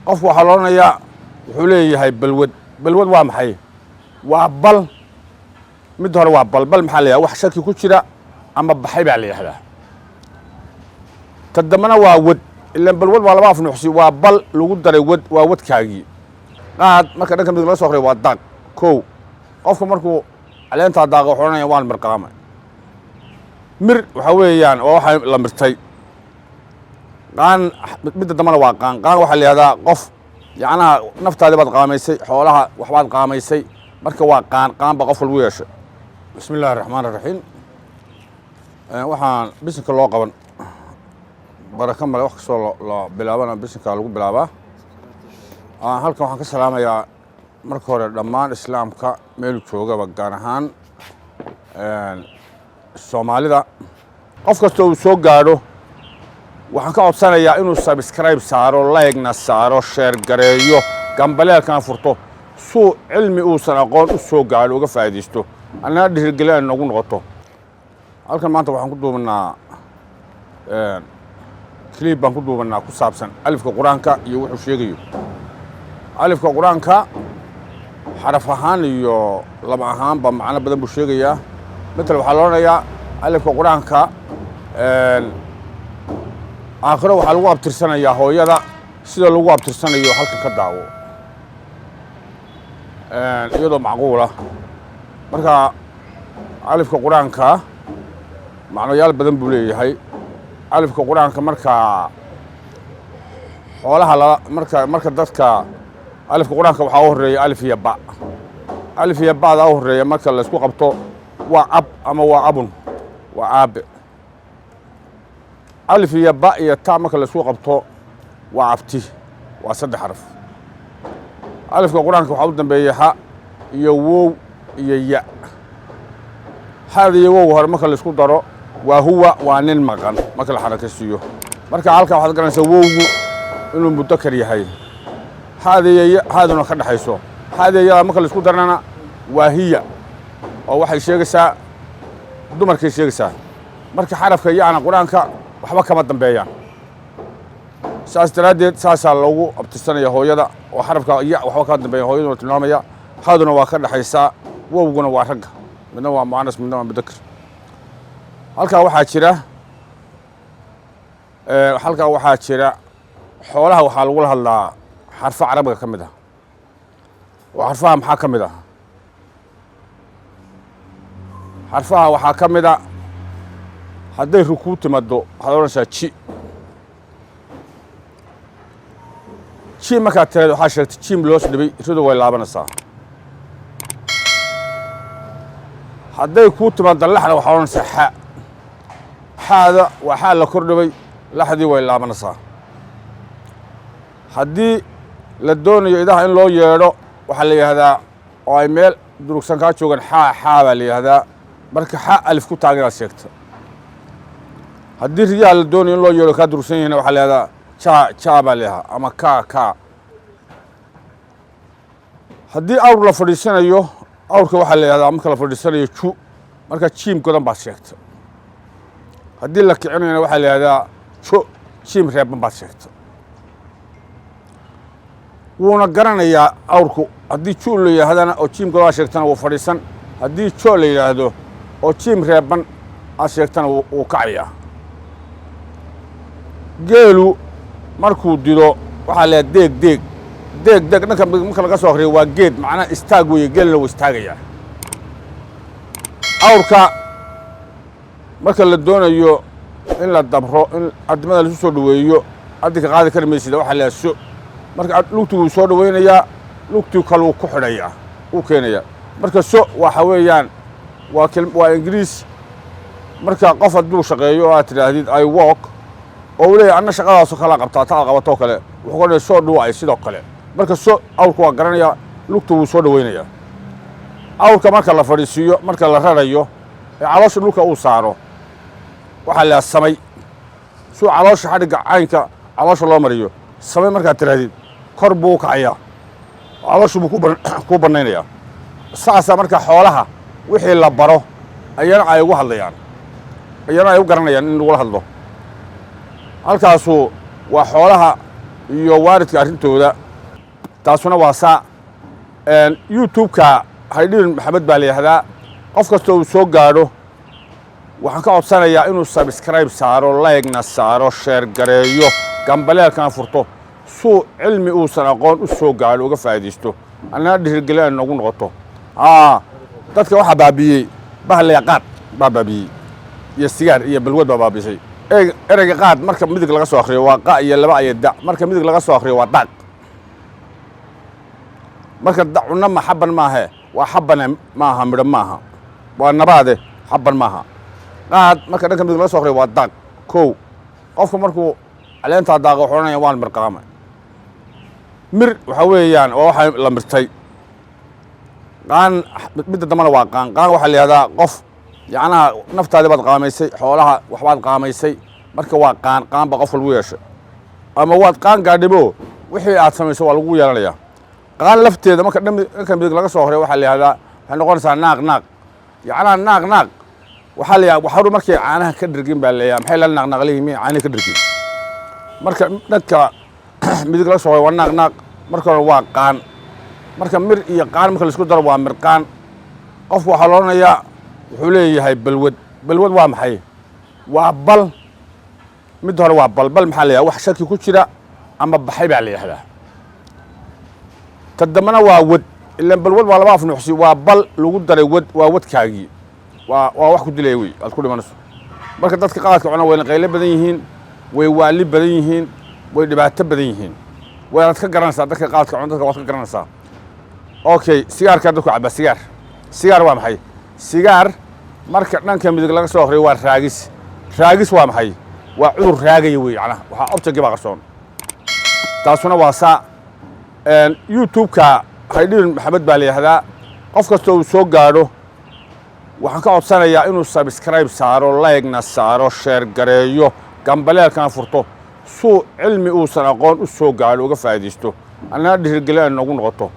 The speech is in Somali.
Qofku waxaa la odhanayaa wuxuu leeyahay balwad. Balwad waa maxay? Waa bal. Midda hore waa bal. Bal maxaa la yidhahda? Wax shaki ku jira ama baxay baa la yidhahdaa. Ta dambena waa wad. Ilan balwad waa laba afnuuxsi, waa bal lagu daray wad, waa wadkaagii. Qaad marka dhanka midig laga soo aqriyo waa daaq. Kow, qofku markuu caleentaa daaqa wuxuu odhanaya waan mirqaamay. Mir waxaa weeyaan waa waxa la mirtay. Qaan, midda dambena waa qaan. Qaan waxaa la yihahdaa qof, yacnaha naftaadii baad qaamaysay, xoolaha waxbaad qaamaysay. Marka waa qaan. Qaan baa qofka lagu yeeshay. Bismi illahi raxmaan iraxiim. Waxaan bisinka loo qaban baraka male. Wax kastoo la bilaabana bisinka lagu bilaabaa. Halkan waxaan ka salaamayaa marka hore dhammaan islaamka meelu joogaba, gaar ahaan Soomaalida. Qof kasta uu soo gaadho waxaan ka codsanayaa inuu subscribe saaro, like-na saaro, share gareeyo, gambaleelkana furto, suu cilmi uusan aqoon u soo gaadho uga faa'iidaysto, annana dhiirgelin ay noogu noqoto. Halkan maanta waxaan ku duubanaa clip baan ku duubanaa ku saabsan alifka Qur-aanka iyo wuxuu sheegayo. Alifka Qur-aanka xaraf ahaan iyo laba ahaanba macno badan buu sheegayaa. Matal waxaa la odhanayaa alifka Qur-aanka aakhiro waxaa lagu abtirsanayaa hooyada. Sida lagu abtirsanayo halkan ka daawo, iyadoo macquula. Marka alifka Qur-aanka macnoyaal badan buu leeyahay. Alifka Qur-aanka markaa xoolaha lala marka dadka, alifka Qur-aanka waxaa u horreeya alif iyo ba. Alif iyo ba'da u horreeya marka laysku qabto waa ab ama waa abun, waa aabe. Alif iyo ba iyo ta marka laysku qabto waa abti, waa saddex xaraf. Alifka Qur-aanka waxaa u dambeeya ha iyo wow iyo ya. Hada iyo wowga hore marka laisku daro waa huwa, waa nin maqan marka la xarakaysiiyo. Marka halkan waxaad garanaysaa wowgu inuu mudakar yahay, hada iyo haaduna ka dhexayso. Hada iyo yada marka laisku darana waa hiya, oo waxay sheegaysaa dumarkay sheegaysaa. Marka xarafka yana Qur-aanka waxba kama dambeeyaan, saas daraaddeed saasaa loogu abtirsanaya hooyada, oo xarafka ya waxba kama dambeeya, hooyaduna tilmaamaya, haduna waa ka dhexaysaa, wowguna waa ragga, midna waa muanas, midna waa mudakar. Halkaa waxaa jira xoolaha waxaa lagula hadlaa xarfo Carabiga ka mid ah. Oo xarfaha maxaa ka mid ah? Xarfaha waxaa ka mid a hadday rukuu timaado waxaad odhanaysaa ji. Ji markaad tiraad waxaa sheegtay jim loos dhibay, ridu way laabanaysaa. Hadday kuu timaado laxda waxaad odhanaysaa xa. Xaada waa xaa la kor dhibay, laxdii way laabanaysaa. Haddii la doonayo idaha in loo yeedho waxaa la yidhahdaa, oo ay meel durugsan kaa joogaan, xaa xaa baa la yidhahdaa. Marka xa alif ku taagan inaad sheegto. Haddii riyaha la doonayo in loo yeedho kaa durugsan yihina waxaa la yihahdaa jaa jaa baa la yidhahdaa ama kaa kaa. Haddii awr la fadhiisanayo, awrka waxaa la yihahdaa marka la fadhiisanayo ju, marka jiim godan baad sheegta. Haddii la kicinayona waxaa la yihahdaa jo, jiim reeban baad sheegta. Wuuna garanayaa awrku. Haddii ju la yidhaahdana oo jiim godan aad sheegtana wuu fadhiisan, haddii jo la yidhaahdo oo jiim reeban aad sheegtana wuu kacayaa. Geelu markuu dido waxaa la yidhaha deeg deeg deeg deeg. Dhanka marka laga soo akriyo waa geed, macnaha istaag weeye, geelna wuu istaagayaa. Awrka marka la doonayo in la dabro, in addimada laisu soo dhoweeyo, addinka qaadi kari maysida, waxaa la yidhaha so. Marka lugti wuu soo dhoweynayaa, lugtii kaluu ku xidhayaa, wuu keenayaa. Marka so waxa weeyaan waa Ingiriis. Marka qof hadduu shaqeeyo oo aad tidhaahdid "I work", oo uu leeyahy anna shaqadaasoo kalea qabtaa, ta aad qabatoo kale, wuxuu ka odhanaya "So do I", sidoo kale. Marka so awrku waa garanayaa, lugta wuu soo dhoweynayaa. Awrka marka la fadhiisiiyo, marka la rarayo ee caloosha dhulka uu saaro, waxaa la samay suu caloosha xadhigga caynka caloosha loo mariyo. Samay markaad tirahdid kor buu u kacayaa, caloosha buu ku bannaynayaa. Saasaa marka xoolaha wixii la baro ayana ay ugu hadlayaan, ayana ay u garanayaan in lagula hadlo. Halkaasu waa xoolaha. Iyo waalidka arrintooda taasuna waa saa. YouTube-ka Haydhirin Maxamed baa la yihahdaa. Qof kastoo uu soo gaadho waxaan ka codsanayaa inuu subscribe saaro, like-na saaro, share gareeyo, gambaleelkana furto, suu cilmi uusan aqoon u soo gaadho, uga faa'iidaysto, annana dhiirgelin ay noogu noqoto. Aa dadka waxaa baabi'iyey bahalaya qaad baa baabi'iyey, iyo sigaar iyo balwad baa baabi'isay. Ereyga qaad marka midig laga soo akhriyo waa qa iyo laba iyo da. Marka midig laga soo akhriyo waa daaq. Marka cunno ma xabban maahe, waa xabbane maaha, midho maaha, waa nabaade, xabban maaha. Qaad marka dhanka midig laga soo akhriyo waa daaq. Kow, qofka markuu caleentaa daaqa wuxuu odhanaya waan mirqaamay. Mir waxaa weeyaan waa waxa la mirtay. Qaan midda dambena waa qaan. Qaan waxaa la yihahdaa qof yacnaha naftaadii baad qaamaysay, xoolaha waxbaad qaamaysay. Marka waa qaan. Qaan baa qofka lagu yeeshay ama waad qaan gaadhibo, wixii aad samayso waa lagu yeelanayaa. Qaan lafteeda marka dhanka midig laga soo horeyo waxaa la yihahdaa, waxay noqonaysaa naaq naaq. Yacnaha naaq naaq waxaa la yihahdaa waxaru markay caanaha ka dhergin baa leeyahay. Maxay la naaq naaq leeyihin? Caanihi ka dhergin. Marka dhanka midig laga soo horeyo waa naaq naaq, marka hore waa qaan. Marka mir iyo qaan marka laisku daro waa mirqaan. Qofku waxaa la odhanayaa wuxuu leeyahay balwad. Balwad waa maxay? Waa bal. Midda hore waa bal. Bal maxaa la yihahdaa? Wax shaki ku jira ama baxay baa la yihahdaa. Ta dambena waa wad. Ilan balwad waa laba af nuuxsi, waa bal lagu daray wad, waa wadkaagii, waa wax ku dilaya wey, aad ku dhimanayso. Marka dadka qaadka cuna wayna qaylo badan yihiin, way waali badan yihiin, way dhibaato badan yihiin. Waanaad ka garanaysaa dadka qaadka cuna, dadka waad ka garanaysaa. Okay, sigaarkaa dadku cabaa. Sigaar, sigaar waa maxay? Sigaar marka dhanka midig laga soo akhriyo waa raagis. Raagis waa maxay? Waa cudur raagaya wey. Macnaha waxaa object baa qarsoon. Taasuna waa saa. YouTube-ka Haydhirin Maxamed baa la yihahdaa. Qof kastoo uu soo gaadho waxaan ka codsanayaa inuu subscribe saaro, like-na saaro, share gareeyo, gambaleelkana furto, suu cilmi uusan aqoon u soo gaadho, uga faa'iidaysto, annana dhiirgelin ay noogu noqoto.